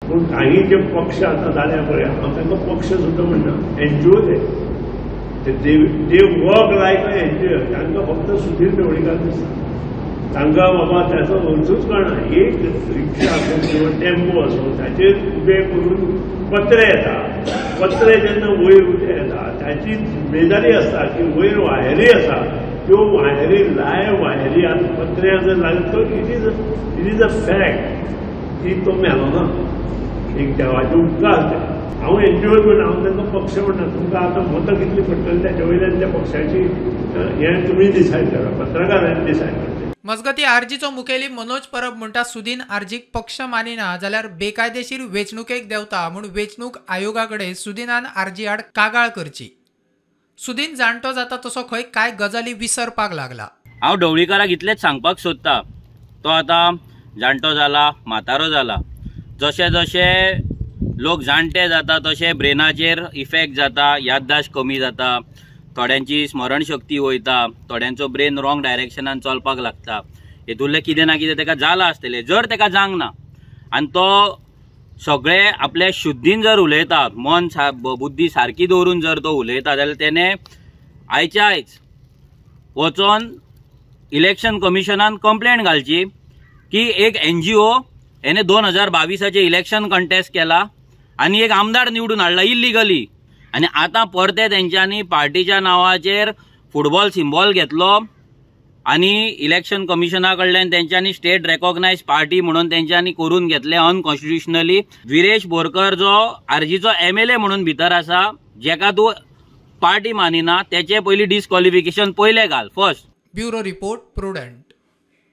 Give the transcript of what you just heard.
पूण काही जे पक्ष आतां जाल्या पळय, हांव तांकां पक्ष सुद्दां म्हणना, एनजीओ ते they work like a NGO. तांकां फक्त सुधीर ढवळीकार दिसता, तांकां बाबा ताचो अर्थूच कळना. एक रिक्षा आसूं किंवा टेम्पो आसूं ताचेर उबे करून पत्रे येता, पत्रे जेन्ना वयर उबे येता ताची जिम्मेदारी आसता की वयर वायरी आसा, त्यो वायरी लायव वायरी आनी पत्रे जर लागत तर it is a fact की तो मेलो ना, एक देवाचे उपकार ते. हांव एनजीओ म्हणटा, हांव तांकां पक्ष म्हणटा. तुमकां आतां मतां कितलीं पडटलीं ताचे वयल्यान त्या पक्षाची हें तुमी डिसायड करा, पत्रकारांनी डिसायड करचें. मजगती आरजीचो मुखेली मनोज परब म्हणटा सुदीन आरजीक पक्ष मानिना जाल्यार बेकायदेशीर वेंचणुकेक देंवता म्हूण वेंचणूक आयोगा कडेन सुदीनान आरजी आड कागाळ करची. सुदीन जाणटो जाता तसो खंय कांय गजाली विसरपाक लागला. हांव ढवळीकाराक इतलेंच सांगपाक सोदता, तो आतां जाणटो जाला, म्हातारो जाला. जशे जशे लोक जाणटे जाता तशे ब्रेनाचेर इफेक्ट जाता, याददाश्त कमी जाता, थोड्यांची स्मरणशक्ती वयता, थोड्यांचो ब्रेन रॉंग डायरेक्शनान चलपाक लागता. हेतूंतलें कितें ना कितें ताका जालां आसतलें. जर ताका जावंक ना आनी तो सगळे आपल्या शुद्धीन जर उलयता, मन बुद्धी सारकी दवरून जर तो उलयता जाल्यार तेणें आयच्या आयज वचोन इलेक्शन कमिशनान कंप्लेन घालची की एक एनजीओ हेणे 2022 इलेक्शन कंटेस्ट केला आनी एक आमदार निवडून हाडला इल्लिगली, आनी आतां परते तेंच्यांनी पार्टीच्या नांवाचेर फुटबॉल सिम्बॉल घेतलो आनी इलेक्शन कमिशना कडल्यान तेंच्यांनी स्टेट रेकॉग्नायज पार्टी म्हणून तेंच्यांनी करून घेतले अनकॉन्स्टिट्युशनली. विरेश बोरकर जो आरजीचो MLA म्हणून भितर आसा, जेका तूं पार्टी मानिना, तेचे पयलीं डिस्क्वॉलिफिकेशन पयलें घाल first. Bureau report, Prudent.